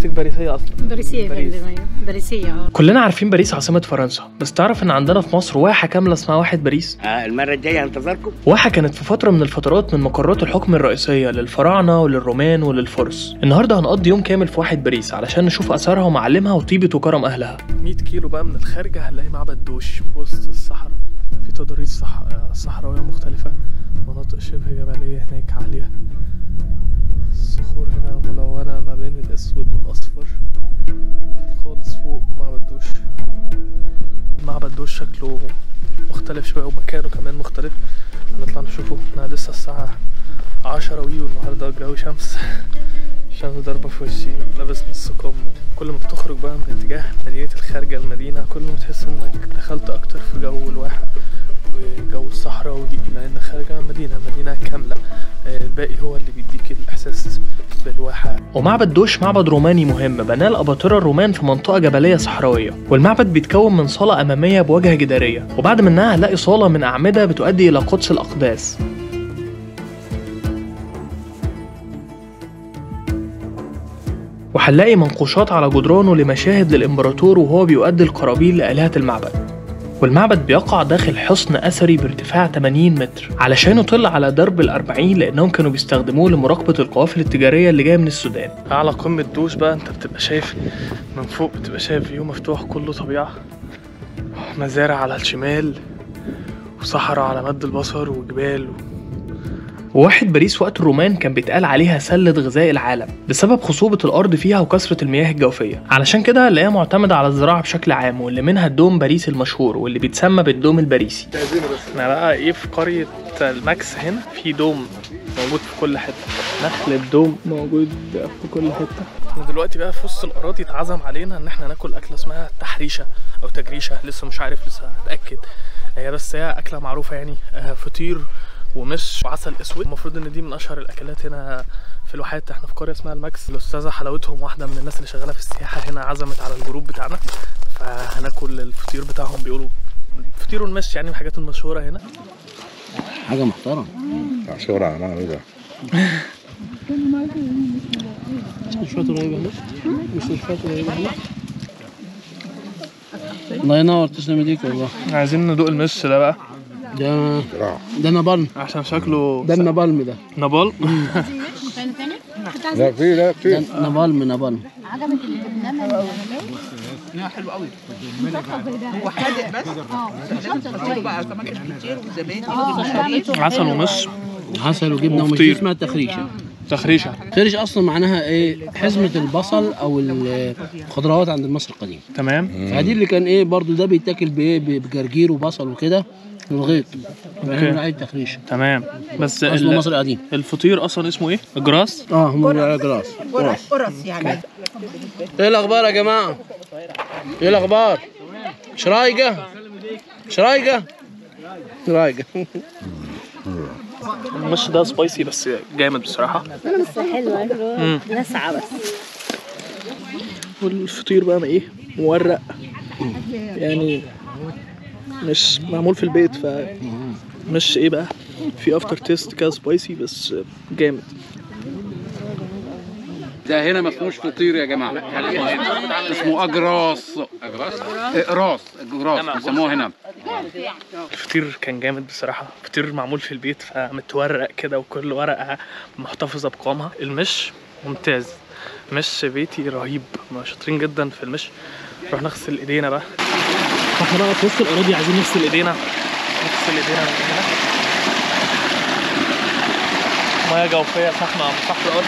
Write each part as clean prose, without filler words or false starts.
حضرتك باريسيه اصلا؟ باريسيه يا فندم، ايوه باريسيه. كلنا عارفين باريس عاصمة فرنسا، بس تعرف ان عندنا في مصر واحة كاملة اسمها واحة باريس؟ المرة الجاية انتظركم. واحة كانت في فترة من الفترات من مقرات الحكم الرئيسية للفراعنه وللرومان وللفرس. النهارده هنقضي يوم كامل في واحة باريس علشان نشوف اثارها ومعالمها وطيبة وكرم اهلها. 100 كيلو بقى من الخارجة هنلاقي معبد دوش في وسط الصحراء، في تضاريس صحراويه مختلفة، مناطق شبه جبلية هناك عالية، الصخور هنا ملونة ما بين الأسود والأصفر خالص. فوق معبد دوش، معبد دوش شكله مختلف شوية ومكانه كمان مختلف، هنطلع نشوفه. احنا لسه الساعة 10 والنهاردة الجو شمس، الشمس ضاربة في وشي، لابس نص كم. كل ما بتخرج بقى من اتجاه مدينة الخارجة المدينة كل ما تحس انك دخلت اكتر في جو الواحة وجو الصحراء ودي، لان خارجة مدينة كاملة، الباقي هو اللي بيديك الاحساس بالواحة. ومعبد دوش معبد روماني مهم بناه الاباطرة الرومان في منطقة جبلية صحراوية، والمعبد بيتكون من صالة امامية بواجهة جدارية، وبعد منها هنلاقي صالة من اعمدة بتؤدي الى قدس الاقداس. وهنلاقي منقوشات على جدرانه لمشاهد للإمبراطور وهو بيؤدي القرابين لآلهة المعبد. والمعبد بيقع داخل حصن أثري بارتفاع 80 متر علشان يطل على درب الأربعين، لأنهم كانوا بيستخدموه لمراقبة القوافل التجارية اللي جاية من السودان. على قمة دوش بقى أنت بتبقى شايف من فوق، بتبقى شايف view مفتوح كله طبيعة، مزارع على الشمال وصحراء على مد البصر وجبال. وواحة باريس وقت الرومان كان بيتقال عليها سلة غذاء العالم بسبب خصوبة الأرض فيها وكثرة المياه الجوفية، علشان كده هنلاقيها معتمدة على الزراعة بشكل عام، واللي منها الدوم باريس المشهور واللي بيتسمى بالدوم الباريسي. احنا بقى ايه في قرية الماكس هنا في دوم موجود في كل حتة، نخل الدوم موجود في كل حتة. احنا دلوقتي بقى في وسط الأراضي اتعزم علينا إن احنا ناكل أكلة اسمها تحريشة أو تجريشة، لسه مش عارف، لسه هتأكد هي، بس هي أكلة معروفة يعني، فطير ومش وعسل اسود. المفروض ان دي من اشهر الاكلات هنا في الواحات. احنا في قرية اسمها الماكس، الاستاذة حلاوتهم واحدة من الناس اللي شغالة في السياحة هنا عزمت على ال group بتاعنا، فهناكل الفطير بتاعهم، بيقولوا الفطير والمش يعني من الحاجات المشهورة هنا. حاجة محترمه. مشهورة انا ايه ده؟ مستشفيات قريبه هنا، مستشفيات قريبه هنا. الله ينور، تسلم ايديك والله. عايزين ندوق المش ده بقى. ده نبالم عشان شكله، ده النبالم، ده نبالم. لا في، لا كتير نبالم نبالم. عجبك النمل؟ لا حلو قوي، هو حادق بس بقى طماطم كتير وزبادي عسل ومش عسل وجبنه ومش، اسمها تخريشه. تخريشه، تخريش اصلا معناها ايه؟ حزمه البصل او الخضروات عند المصري القديم. تمام. فدي اللي كان ايه برضو، ده بيتاكل بايه؟ بجرجير وبصل وكده الغيط، يعني عيد تخريشه. تمام. بس اصله مصري قديم. الفطير اصلا اسمه ايه؟ جراس؟ هم بيقولوا جراس. قرص يعني. ايه الاخبار يا جماعة؟ ايه الاخبار؟ مش رايقة؟ مش رايقة؟ رايقة. المش ده سبايسي بس جامد بصراحة. بس حلو، لسعه بس. والفطير بقى ما ايه؟ مورق يعني، مش معمول في البيت، ف مش ايه بقى، في after taste كده spicy بس جامد. ده هنا ما اسموش فطير يا جماعة، اسمه اجراس. اجراس، اقراص، اجراس بيسموه هنا. الفطير كان جامد بصراحة، فطير معمول في البيت فمتورق كده وكل ورقة محتفظة بقوامها. المش ممتاز، مش بيتي رهيب، شاطرين جدا في المش. نروح نغسل ايدينا بقى، احنا بقى في وسط الاراضي عايزين نغسل ايدينا، نغسل ايدينا من هنا. مية جوفيه سخنة من تحت الارض.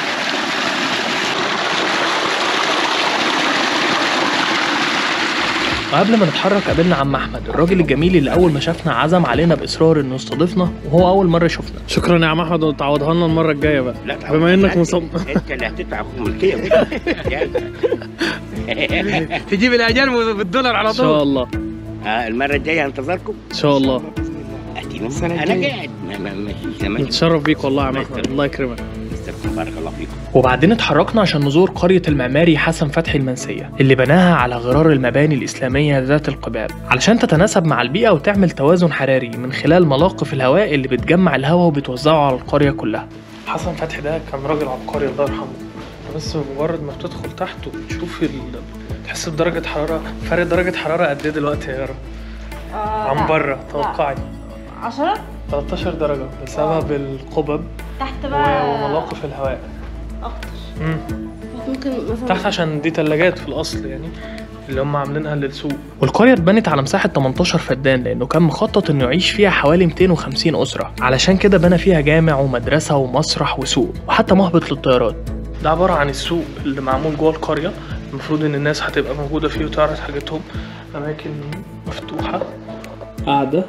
وقبل ما نتحرك قابلنا عم احمد، الراجل الجميل اللي اول ما شافنا عزم علينا باصرار انه يستضيفنا، وهو اول مرة يشوفنا. شكرا يا عم احمد، وتعوضها لنا المرة الجاية بقى. لا بما انك مصمم انت اللي هتدفع ملكية. تجيب الاجانب بالدولار على طول ان شاء الله. المرة الجاية انتظركم ان شاء الله. انا قاعد نتشرف بيك والله يا عم احمد، الله يكرمك. بارك الله فيكم. وبعدين اتحركنا عشان نزور قرية المعماري حسن فتحي المنسية اللي بناها على غرار المباني الإسلامية ذات القباب علشان تتناسب مع البيئة وتعمل توازن حراري من خلال ملاقف الهواء اللي بتجمع الهواء وبتوزعه على القرية كلها. حسن فتحي ده كان راجل عبقري الله يرحمه، بس بمجرد ما بتدخل تحت وبتشوف تحس بدرجة حرارة، فرق درجة حرارة قد ايه دلوقتي يا يارا؟ عن بره توقعي 10 13 درجة بسبب القبب تحت بقى وملاقف الهواء اكتر. ممكن مثلا تحت عشان دي تلاجات في الاصل يعني اللي هم عاملينها للسوق. والقرية اتبنت على مساحة 18 فدان لأنه كان مخطط إنه يعيش فيها حوالي 250 أسرة، علشان كده بنى فيها جامع ومدرسة ومسرح وسوق وحتى مهبط للطيارات. ده عبارة عن السوق اللي معمول جوه القرية، المفروض إن الناس هتبقى موجودة فيه وتعرض حاجتهم، أماكن مفتوحة قاعدة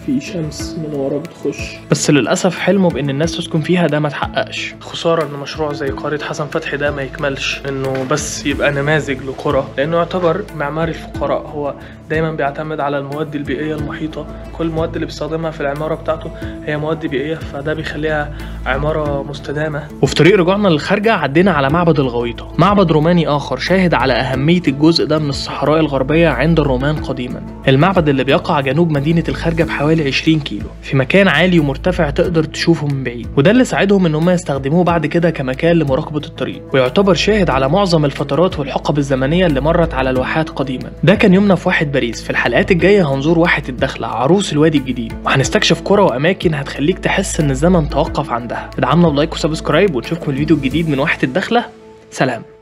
في شمس من ورا بتخش. بس للأسف حلمه بإن الناس تسكن فيها ده ما اتحققش. خسارة إن مشروع زي قرية حسن فتحي ده ما يكملش، إنه بس يبقى نماذج لقرى، لأنه يعتبر معمار الفقراء. هو دايما بيعتمد على المواد البيئية المحيطة، كل المواد اللي بيستخدمها في العمارة بتاعته هي مواد بيئية، فده بيخليها عمارة مستدامة. وفي طريق رجوعنا للخارجة عدينا على معبد الغويطة، معبد روماني آخر شاهد على أهمية الجزء ده من الصحراء الغربية عند الرومان قديما. المعبد اللي بيقع جنوب مدينة الخارجة بحوالي 20 كيلو في مكان عالي ومرتفع تقدر تشوفه من بعيد، وده اللي ساعدهم ان هم يستخدموه بعد كده كمكان لمراقبة الطريق، ويعتبر شاهد على معظم الفترات والحقب الزمنية اللي مرت على الواحات قديما. ده كان يومنا في واحة باريس. في الحلقات الجاية هنزور واحة الدخلة عروس الوادي الجديد، وهنستكشف قرى واماكن هتخليك تحس ان الزمن توقف عندها. ادعمنا ب like و subscribe ونشوفكم الفيديو الجديد من واحة الدخلة. سلام.